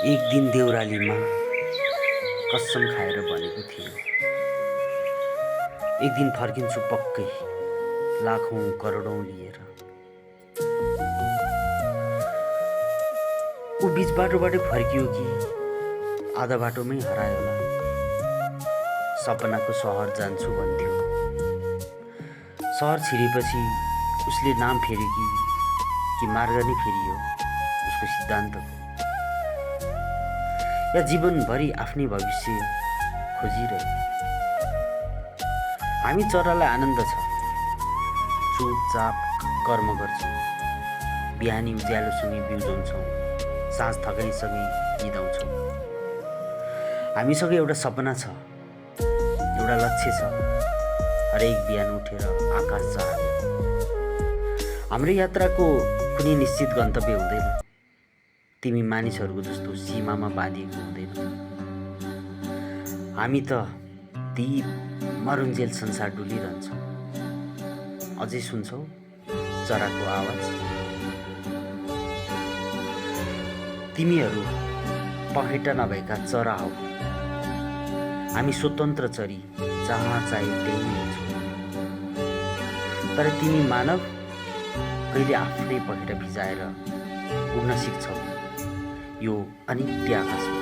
एक दिन देउरालीमा कसम खाएर भनेको थियो, एक दिन फर्किन्छु पक्कै, लाखौं करोडौं लिएर। ऊ बीच बाटोबाटै फर्कियो कि आधा बाटोमै हरायो होला। सपनाको सहर जान्छु भन्थ्यो। सहर छिरेपछि उसले नाम फेर्यो कि मार्ग नै फेरियो उसको सिद्धान्तको, या जीवनभरि आफ्नै भविष्य खोजिरह्यो। हामी चरालाई आनन्द छ, चुपचाप कर्म गर्छौँ, बिहानी उज्यालोसँगै बिउजाउँछौँ, साँझ थकाइसँगै बिदाउँछौँ। हामीसँग एउटा सपना छ, एउटा लक्ष्य छ, हरेक बिहान उठेर आकाश चराको। हाम्रो यात्राको कुनै निश्चित गन्तव्य हुँदैन, तिमी मानिसहरूको जस्तो सीमामा बाँधिएको हुँदैन। हामी त ती मरुन्जेल संसार डुलिरहन्छौँ। अझै सुन्छौ चराको आवाज? तिमीहरू पखेटा नभएका चरा हौ, हामी स्वतन्त्र चरी, जहाँ चाहे त्यही हुन्छौँ। तर तिमी मानव कहिले आफ्नै पखेटा भिजाएर उड्न सिक्छौ यो अनित्य आकाशमा।